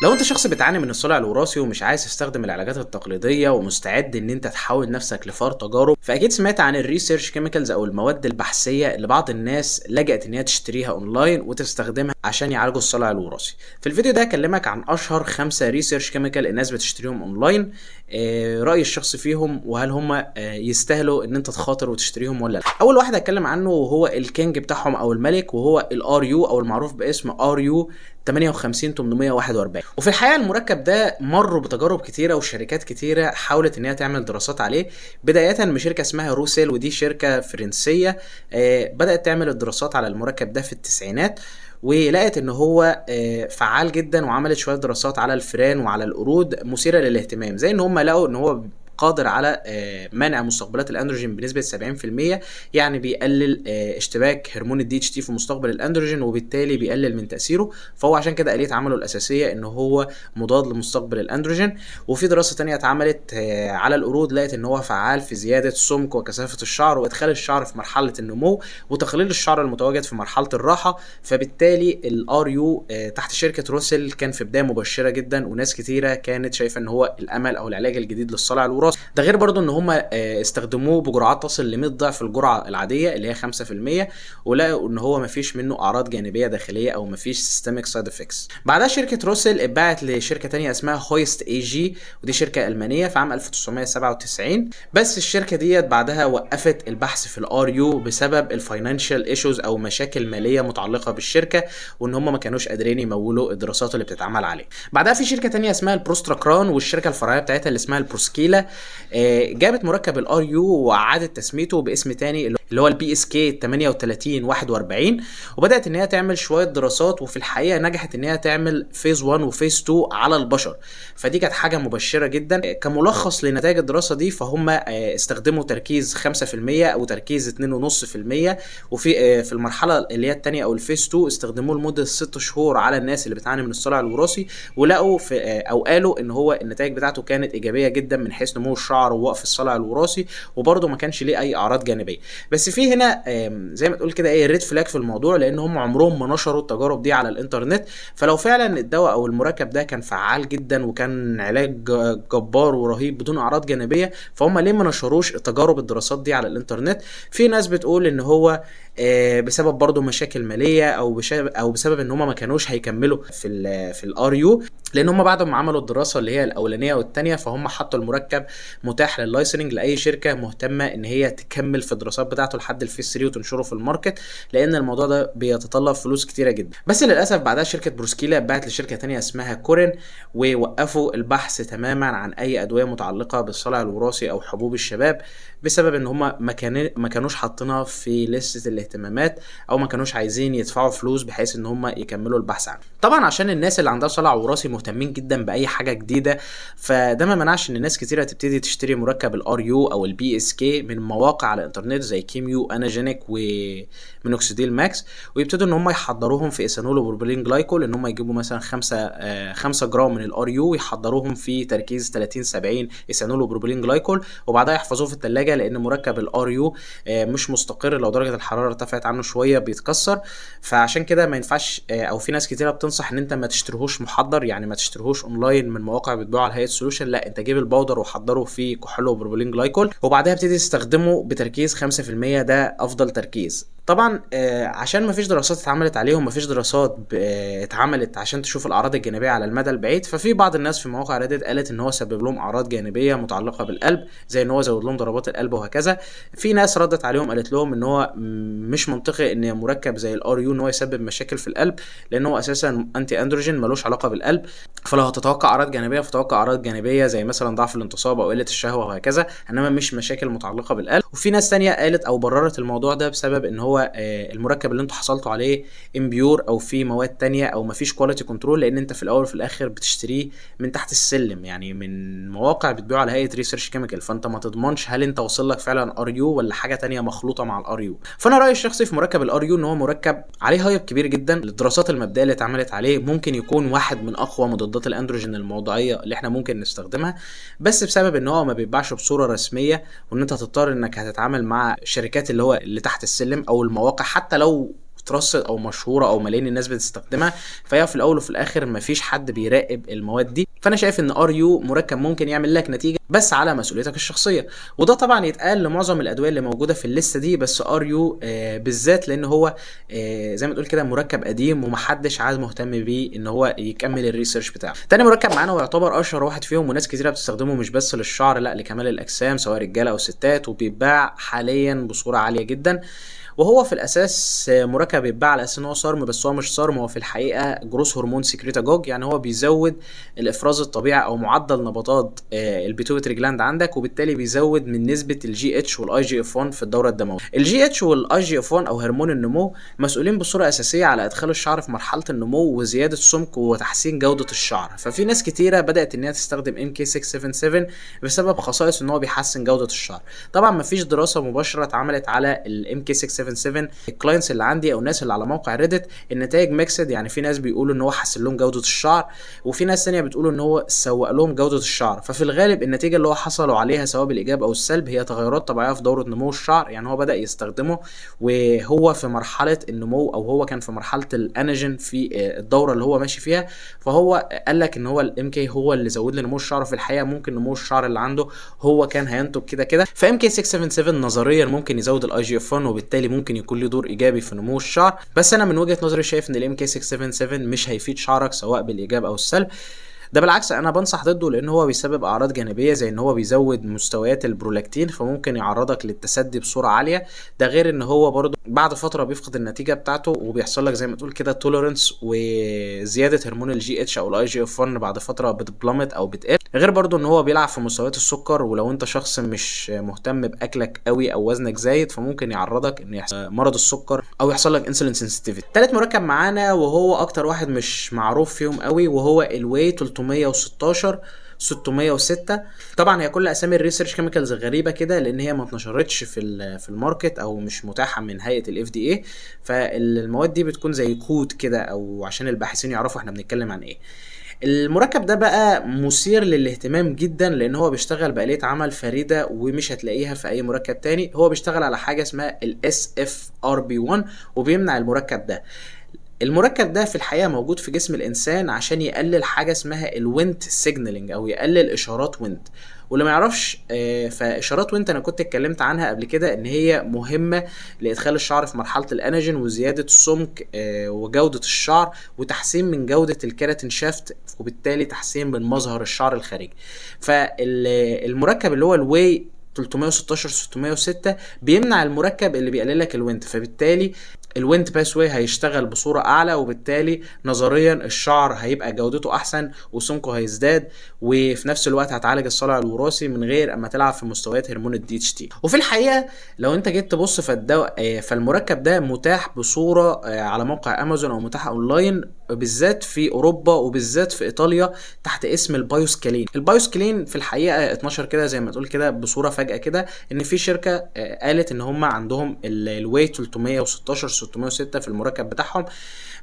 لو انت شخص بتعاني من الصلع الوراثي ومش عايز تستخدم العلاجات التقليدية ومستعد ان انت تحول نفسك لفار تجارب، فاكيد سمعت عن ال research chemicals او المواد البحثية اللي بعض الناس لجأت ان هي تشتريها اونلاين وتستخدمها عشان يعالجوا الصلع الوراثي. في الفيديو ده هكلمك عن اشهر 5 research chemical الناس بتشتريهم اونلاين، رايي الشخصي فيهم وهل هم يستاهلوا ان انت تخاطر وتشتريهم ولا لا. اول واحد هتكلم عنه وهو ال king بتاعهم او الملك، وهو ال RU او المعروف باسم RU 58841. وفي الحقيقة المركب ده مر بتجارب كتيرة وشركات كتيرة حاولت ان هي تعمل دراسات عليه، بداية من شركة اسمها روسيل، ودي شركة فرنسية بدات تعمل الدراسات على المركب ده في التسعينات، ولقت ان هو فعال جدا، وعملت شوية دراسات على الفئران وعلى القرود مثيرة للاهتمام، زي ان هم لقوا ان هو قادر على منع مستقبلات الاندروجين بنسبة 70%، يعني بيقلل اشتباك هرمون ال DHT في مستقبل الاندروجين وبالتالي بيقلل من تاثيره، فهو عشان كده آلية عمله الاساسية ان هو مضاد لمستقبل الاندروجين. وفي دراسة تانية اتعملت على القرود لقت ان هو فعال في زيادة سمك وكثافه الشعر وادخال الشعر في مرحلة النمو وتقليل الشعر المتواجد في مرحلة الراحة، فبالتالي ال RU تحت شركة روسيل كان في بداية مبشرة جدا، وناس كتيرة كانت شايفه ان هو الامل او العلاج الجديد للصلع الوراثي. ده غير برضو ان هم استخدموه بجرعات تصل ل 100 ضعف الجرعة العادية اللي هي 5%، ولقوا ان هو مفيش منه اعراض جانبيه داخلية او مفيش systemic side effects. بعدها شركة روسيل اتباعت لشركة تانية اسمها هويست AG، ودي شركة المانية في عام 1997، بس الشركة ديت بعدها وقفت البحث في ال RU بسبب ال financial issues او مشاكل ماليه متعلقه بالشركة، وان هم ما كانوش قادرين يمولوا الدراسات اللي بتتعمل عليه. بعدها في شركة تانية اسمها البروستراكران، والشركة الفرعية بتاعتها اللي اسمها البروسكيلا جابت مركب ال RU وعادت تسميته باسم تاني اللي هو ال PSK 3841، وبدات ان هي تعمل شوية دراسات، وفي الحقيقة نجحت ان هي تعمل phase 1 و phase 2 على البشر، فدي كانت حاجة مبشرة جدا. كملخص لنتائج الدراسة دي، فهم استخدموا تركيز 5% او تركيز 2.5%، وفي في المرحلة اللي هي الثانية او ال phase 2 استخدموه لمدة 6 شهور على الناس اللي بتعاني من الصلع الوراثي، ولقوا في او قالوا ان هو النتائج بتاعته كانت ايجابية جدا من حيث نمو الشعر ووقف الصلع الوراثي، وبرده ما كانش ليه اي اعراض جانبيه. بس في هنا زي ما تقول كده ايه red flag في الموضوع، لان هم عمرهم ما نشروا التجارب دي على الانترنت، فلو فعلا الدواء او المركب ده كان فعال جدا وكان علاج جبار ورهيب بدون اعراض جانبيه، فهم ليه ما نشروش تجارب الدراسات دي على الانترنت؟ في ناس بتقول ان هو بسبب برضه مشاكل ماليه او بسبب ان هم ما كانوش هيكملوا في ال RU، لان هم بعد ما عملوا الدراسة اللي هي الاولانية والثانية فهم حطوا المركب متاح لل licensing لاي شركة مهتمة ان هي تكمل في الدراسات بتاعته لحد ال phase 3 وتنشره في ال market، لان الموضوع ده بيتطلب فلوس كتيرة جدا. بس للاسف بعدها شركة بروسكيلا باعت لشركة تانية اسمها كورين، ووقفوا البحث تماما عن اي ادوية متعلقه بالصلع الوراثي او حبوب الشباب، بسبب ان هم ما كانوش حاطينها في لستة الاهتمامات، او ما كانوش عايزين يدفعوا فلوس بحيث ان هم يكملوا البحث عنه. طبعا عشان الناس اللي عندها صلع وراثي مهتمين جدا باي حاجة جديدة، فده ما منعش ان ناس كتيرة تبتدي تشتري مركب ال RU او ال PSK من مواقع على الانترنت زي كيميو اناجينيك ومينوكسيديل ماكس، ويبتدوا ان هم يحضروهم في ايثانول و propylene glycol، ان هم يجيبوا مثلا 5 جرام من ال RU ويحضروهم في تركيز 30 70 ايثانول و propylene glycol، وبعدها يحفظوه في الثلاجة، لان مركب ال RU مش مستقر، لو درجه الحرارة ارتفعت عنه شوية بيتكسر، فعشان كده ما ينفعش او في ناس كتيرة بتنصح ان انت ما تشتريهوش محضر، يعني ما تشتريهوش اونلاين من مواقع بتبيعه على هيئة solution، لا انت جيب ال powder وحضره في كحول و propylene glycol، وبعدها ابتدي تستخدمه بتركيز 5%، ده افضل تركيز. طبعا عشان ما فيش دراسات اتعملت عليهم، ما فيش دراسات اتعملت عشان تشوف الاعراض الجانبية على المدى البعيد، ففي بعض الناس في مواقع ريديت قالت ان هو سبب لهم اعراض جانبيه متعلقه بالقلب، زي ان هو زود لهم ضربات القلب وهكذا. في ناس ردت عليهم قالت لهم ان هو مش منطقي ان مركب زي ال RU ان هو يسبب مشاكل في القلب، لان هو اساسا anti androgen ملوش علاقة بالقلب، فلو هتتوقع اعراض جانبيه فتوقع اعراض جانبيه زي مثلا ضعف الانتصاب او قلة الشهوة وهكذا، انما مش مشاكل متعلقه بالقلب. وفي ناس تانية قالت او بررت الموضوع ده بسبب ان هو المركب اللي انتوا حصلتوا عليه impure او في مواد تانية او مفيش quality control، لان انت في الاول وفي الاخر بتشتريه من تحت السلم، يعني من مواقع بتبيعه على هيئة research chemical، فانت ما تضمنش هل انت وصل لك فعلا RU ولا حاجة تانية مخلوطه مع ال RU. فانا رايي الشخصي في مركب ال RU ان هو مركب عليه hype كبير جدا، الدراسات المبدئية اللي اتعملت عليه ممكن يكون واحد من اقوى مضادات الاندروجين الموضعيه اللي احنا ممكن نستخدمها، بس بسبب ان هو ما بيتباعش بصورة رسمية، وان انت هتضطر انك هتتعامل مع الشركات اللي هو اللي تحت السلم او المواقع، حتى لو trusted او مشهورة او ملايين الناس بتستخدمها، فهي في الاول وفي الاخر مفيش حد بيراقب المواد دي. فانا شايف ان RU مركب ممكن يعمل لك نتيجة بس على مسؤوليتك الشخصية، وده طبعا يتقال لمعظم الادوية اللي موجودة في الليستة دي، بس RU بالذات لان هو زي ما تقول كده مركب قديم ومحدش عاد مهتم بيه ان هو يكمل ال research بتاعه. تاني مركب معانا ويعتبر اشهر واحد فيهم وناس كتيرة بتستخدمه مش بس للشعر، لا لكمال الاجسام سواء رجاله او ستات، وبيتباع حاليا بصورة عالية جدا. وهو في الاساس مركب بيتباع على اساس ان هو SARM، بس هو مش SARM، هو في الحقيقة growth hormone secretagogue، يعني هو بيزود الافراز الطبيعي او معدل نبضات ال pituitary gland عندك، وبالتالي بيزود من نسبه ال GH وال IGF 1 في الدورة الدموية. ال GH وال IGF 1 او هرمون النمو مسؤولين بصورة اساسية على ادخال الشعر في مرحلة النمو وزيادة سمك وتحسين جوده الشعر. ففي ناس كتيرة بدات ان هي تستخدم MK 677 بسبب خصائص ان هو بيحسن جوده الشعر. طبعا مفيش دراسة مباشرة اتعملت على ال MK 677. ال clients اللي عندي او الناس اللي على موقع Reddit النتائج mixed، يعني في ناس بيقولوا ان هو حسن لهم جوده الشعر، وفي ناس ثانية بتقول ان هو سوق لهم جوده الشعر. ففي الغالب النتيجة اللي هو حصلوا عليها سواء بالايجاب او السلب هي تغيرات طبيعية في دوره نمو الشعر، يعني هو بدا يستخدمه وهو في مرحلة النمو او هو كان في مرحلة ال anagen في الدورة اللي هو ماشي فيها، فهو قال لك ان هو ال MK هو اللي زود لي نمو الشعر. في الحقيقة ممكن نمو الشعر اللي عنده هو كان هينتج كده كده. ف MK 677 نظريا ممكن يزود ال IGF 1 وبالتالي ممكن يكون له دور ايجابي في نمو الشعر، بس انا من وجهه نظري شايف ان ال MK 677 مش هيفيد شعرك سواء بالايجاب او السلب. ده بالعكس انا بنصح ضده، لان هو بيسبب اعراض جانبيه زي ان هو بيزود مستويات البرولاكتين فممكن يعرضك للتثدي بسرعة عالية. ده غير ان هو برضه بعد فترة بيفقد النتيجة بتاعته وبيحصل لك زي ما تقول كده tolerance وزيادة هرمون ال GH او ال IGF 1 بعد فترة بت plummet او بتقل. غير برضه ان هو بيلعب في مستويات السكر، ولو انت شخص مش مهتم باكلك قوي او وزنك زايد فممكن يعرضك ان يحصل مرض السكر او يحصل لك insulin sensitivity. تالت مركب معانا وهو اكتر واحد مش معروف فيهم قوي وهو ال WAY 316 606. طبعا هي كل اسامي ال research chemicals غريبة كده لان هي ما اتنشرتش في ال market او مش متاحة من هيئة ال FDA، فالمواد دي بتكون زي كود كده او عشان الباحثين يعرفوا احنا بنتكلم عن ايه. المركب ده بقى مثير للاهتمام جدا لان هو بيشتغل بآلية عمل فريدة ومش هتلاقيها في اي مركب تاني. هو بيشتغل على حاجة اسمها ال SFRP1 وبيمنع المركب ده. المركب ده في الحقيقة موجود في جسم الإنسان عشان يقلل حاجة اسمها ال Wnt signaling أو يقلل إشارات Wnt. واللي ما يعرفش فإشارات Wnt أنا كنت اتكلمت عنها قبل كده إن هي مهمة لإدخال الشعر في مرحلة ال anagen وزيادة سمك وجودة الشعر وتحسين من جودة ال keratin shaft وبالتالي تحسين من مظهر الشعر الخارجي. فالمركب اللي هو ال WAY 316 606 بيمنع المركب اللي بيقلل لك ال Wnt، فبالتالي ال Wnt pathway هيشتغل بصورة اعلى، وبالتالي نظريا الشعر هيبقى جودته احسن وسمكه هيزداد، وفي نفس الوقت هتعالج الصلع الوراثي من غير اما تلعب في مستويات هرمون ال DHT. وفي الحقيقة لو انت جيت تبص فالدواء فالمركب ده متاح بصورة على موقع امازون او متاح اونلاين بالذات في اوروبا وبالذات في ايطاليا تحت اسم ال Bioscalene. ال Bioscalene في الحقيقة اتنشر كده زي ما تقول كده بصورة فجاة كده ان في شركة قالت ان هم عندهم ال WAY 316 606 في المركب بتاعهم،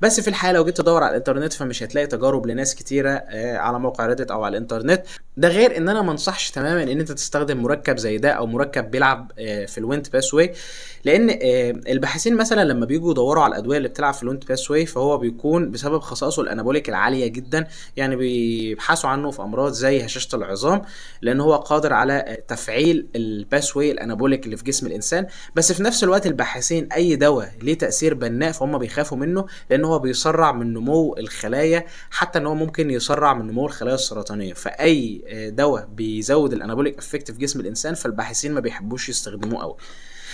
بس في الحقيقة لو جيت تدور على الانترنت فمش هتلاقي تجارب لناس كتيرة على موقع Reddit او على الانترنت. ده غير ان انا ما انصحش تماما ان انت تستخدم مركب زي ده او مركب بيلعب في ال Wnt pathway، لان الباحثين مثلا لما بيجوا يدوروا على الادوية اللي بتلعب في ال Wnt pathway فهو بيكون بسبب خصائصه ال anabolic العالية جدا، يعني بيبحثوا عنه في امراض زي هشاشة العظام لان هو قادر على تفعيل ال pathway ال anabolic اللي في جسم الانسان. بس في نفس الوقت الباحثين اي دواء ليه تاثير بناء فهم بيخافوا منه لان هو بيسرع من نمو الخلايا، حتى ان هو ممكن يسرع من نمو الخلايا السرطانية. فاي دواء بيزود ال anabolic effect في جسم الانسان فالباحثين ما بيحبوش يستخدموه قوي.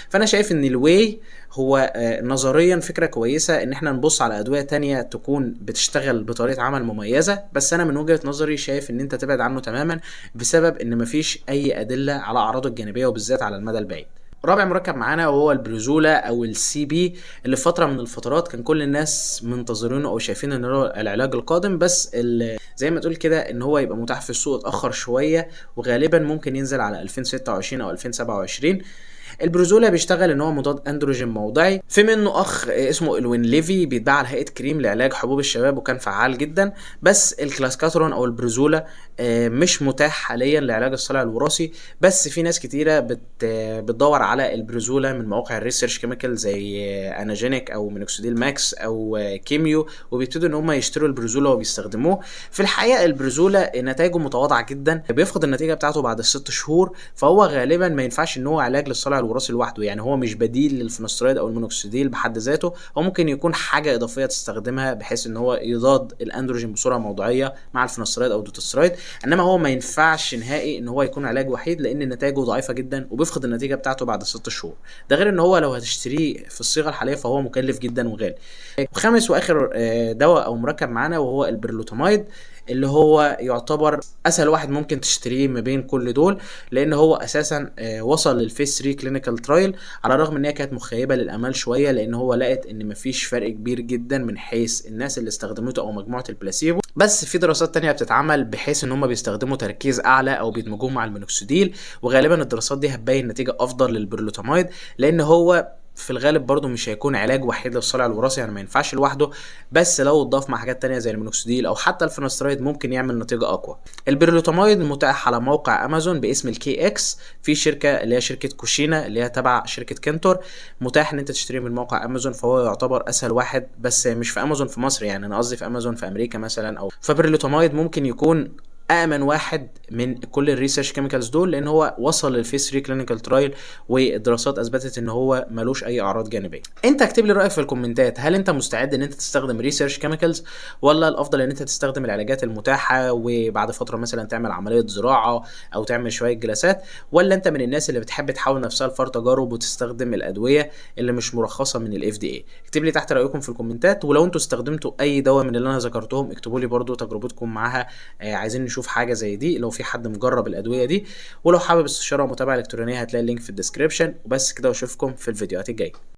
فانا شايف ان ال WAY هو نظريا فكرة كويسة ان احنا نبص على ادوية تانية تكون بتشتغل بطريقة عمل مميزة، بس انا من وجهه نظري شايف ان انت تبعد عنه تماما بسبب ان مفيش اي ادلة على اعراضه الجانبية وبالذات على المدى البعيد. رابع مركب معانا وهو ال Breezula او ال CB، اللي فترة من الفترات كان كل الناس منتظرينه او شايفين ان هو العلاج القادم، بس زي ما تقول كده ان هو يبقى متاح في السوق اتاخر شوية وغالبا ممكن ينزل على 2026 او 2027. ال Breezula بيشتغل ان هو مضاد اندروجين موضعي، في منه اخ اسمه ال Winlevi بيتباع على هيئة كريم لعلاج حبوب الشباب وكان فعال جدا، بس ال clascoterone او ال Breezula مش متاح حاليا لعلاج الصلع الوراثي، بس في ناس كتيرة بتدور على ال Breezula من مواقع ال research chemical زي Anagenic او Minoxidil Max او كيميو، وبيبتدوا ان هم يشتروا ال Breezula وبيستخدموه. في الحقيقة ال Breezula نتائجه متواضعة جدا، بيفقد النتيجة بتاعته بعد ال6 شهور، فهو غالبا ما ينفعش ان هو علاج للصلع الوراثي لوحده. يعني هو مش بديل لل finasteride او المينوكسيديل بحد ذاته، هو ممكن يكون حاجة اضافية تستخدمها بحيث ان هو يضاد الاندروجين بصورة موضعيه مع ال finasteride او ال dutasteride، انما هو ما ينفعش نهائي ان هو يكون علاج وحيد لان نتائجه ضعيفة جدا وبيفقد النتيجة بتاعته بعد 6 شهور. ده غير ان هو لو هتشتريه في الصيغة الحالية فهو مكلف جدا وغالي. وخامس واخر دواء او مركب معانا وهو ال pyrilutamide، اللي هو يعتبر اسهل واحد ممكن تشتريه ما بين كل دول، لان هو اساسا وصل لل phase 3 clinical trial، على الرغم ان هي كانت مخيبه للامال شويه، لان هو لقت ان مفيش فرق كبير جدا من حيث الناس اللي استخدمته او مجموعة البلاسيبو. بس في دراسات تانية بتتعمل بحيث ان هم بيستخدموا تركيز اعلى او بيدمجوه مع المينوكسيديل، وغالبا الدراسات دي هتبين نتيجة افضل لل pyrilutamide، لان هو في الغالب برضو مش هيكون علاج وحيد للصلع الوراثي، يعني ما ينفعش لوحده، بس لو اتضاف مع حاجات تانية زي المينوكسيديل او حتى ال finasteride ممكن يعمل نتيجة اقوى. ال pyrilutamide متاح على موقع امازون باسم ال KX، في شركة اللي هي شركة كوشينا اللي هي تبع شركة كنتور، متاح ان انت تشتريه من موقع امازون، فهو يعتبر اسهل واحد، بس مش في امازون في مصر، يعني انا قصدي في امازون في امريكا مثلا. او ف pyrilutamide ممكن يكون امن واحد من كل ال research chemicals دول، لان هو وصل لل phase 3 clinical trial والدراسات اثبتت ان هو ملوش اي اعراض جانبيه. انت اكتب لي رايك في الكومنتات، هل انت مستعد ان انت تستخدم research chemicals ولا الافضل ان انت تستخدم العلاجات المتاحة وبعد فترة مثلا تعمل عملية زراعة او تعمل شوية جلسات، ولا انت من الناس اللي بتحب تحول نفسها لفار تجارب وتستخدم الادوية اللي مش مرخصة من ال FDA؟ اكتب لي تحت رايكم في الكومنتات، ولو انتوا استخدمتوا اي دواء من اللي انا ذكرتهم اكتبوا لي برضو تجربتكم معاها. عايزين نشوف حاجة زي دي لو في حد مجرب الادوية دي. ولو حابب استشاره ومتابعة الكترونية هتلاقي ال link في ال description. وبس كده، واشوفكم في الفيديوهات الجاية.